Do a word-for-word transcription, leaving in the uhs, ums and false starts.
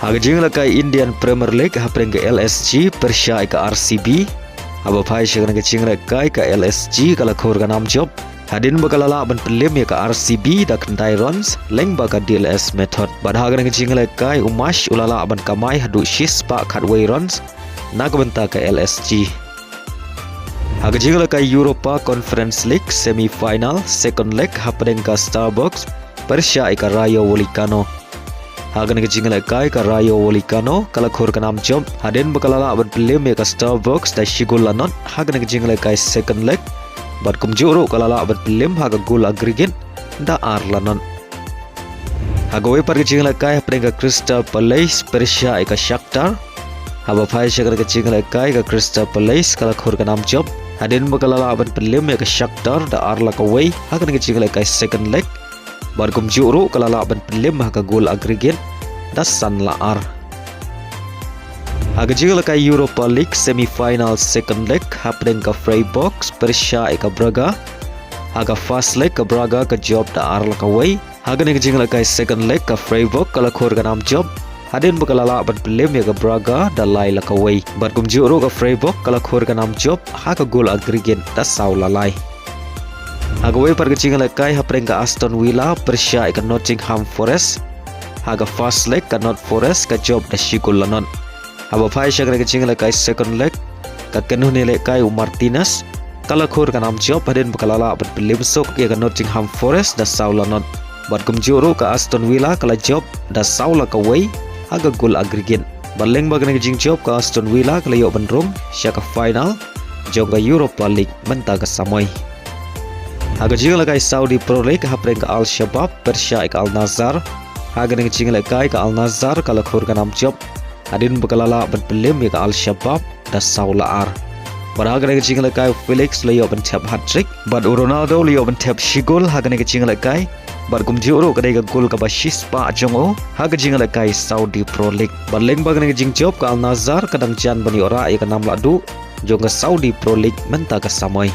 Ha ka jingïalehkai Indian Premier League hapdeng ka L S G pyrshah ïa ka R C B. Haba phai sha kane ka jingïalehkai ka L S G ka la khur ka nam jop hadien ba ka la lah ban pynliem ïa ka R C B da khyndai runs lyngba ka D L S method. Bad ha kane ka jingïalehkai u Marsh u la lah ban kamai haduh shispah khatwei runs na ka bynta ka L S G. Ha ka jingïalehkai Europa Conference League semi final second leg hapdeng ka Star Boks pyrshah ïa ka Rayo Vallecano. Ha kane ka jingïalehkai ka Rayo Vallecano ka la khur ka nam jop hadien ba ka la lah ban pynliem ïa ka Star Boks da shi gol la nod ha kane ka jingïalehkai second leg. Bad kumjuh ruh ka la lah ban pynliem ha ka gol aggregate da ar la nod. Ha kawei pat ka jingïalehkai hapdeng ka Crystal Palace pyrshah ïa ka Shakhtar. Haba phai sha kane ka jingïalehkai ka Crystal Palace ka la khur ka nam jop hadien ba ka la lah ban pynliem ïa ka Shakhtar da ar la kawei ha kane ka jingïalehkai second leg. Bad kumjuh ruh ka la lah ban pynliem ha ka gol aggregate da san la ar. Ha ka jingïalehkai Europa League semi final second leg hapdeng ka Freiburg pyrshah ïa ka Braga. Ha ka first leg ka Braga ka jop da ar la kawei. Ha kane ka jingïalehkai second leg ka Freiburg ka la khur ka nam jop hadien ba ka la lah ban pynliem ïa ka Braga da lai la kawei. Bad kumjuh ruh ka Freiburg ka la khur ka nam jop ha ka gol aggregate da saw la lai. Ha kawei pat ka jingïalehkai hapdeng ka Aston Villa pyrshah ïa ka Nottingham Forest. Ha ka first leg ka Not Forest ka jop da shi gol la nod. Haba phai sha kane ka jingïalehkai second leg ka kynhun ïalehkai u Martinez ka la khur ka nam jop hadien ba ka la lah ban pynliem suk ïa ka Nottingham Forest da saw la nod. Bad kumjuh ruh ka Aston Villa ka la jop da saw la kawei ha ka gol aggregate. Bad lyngba kane ka jingjop ka Aston Villa ka la ïoh ban rung sha ka final jong ka Europa League mynta ka samoi. Ha ka jingïalehkai Saudi Pro League hapdeng ka Al Shabab pyrshah ïa ka Al Nassr. Ha kane ka jingïalehkai ka Al Nassr ka la khur ka nam jop hadien ba ka la lah ban pynliem ïa ka Al Shabab da saw la ar. Bad ha kane ka jingïalehkai u Felix u la ïoh ban thep hat-trick bad u Ronaldo u la ïoh ban thep shi gol ha kane ka jingïalehkai. Bad kumjuh ruh ka dei ka gol kaba shispah jong u ha ka jingïalehkai Saudi Pro League. Bad lyngba kane ka jingjop ka Al Nassr ka dang jan ban ïoh rah ïa ka nam lahduh jong ka Saudi Pro League mynta ka samoi.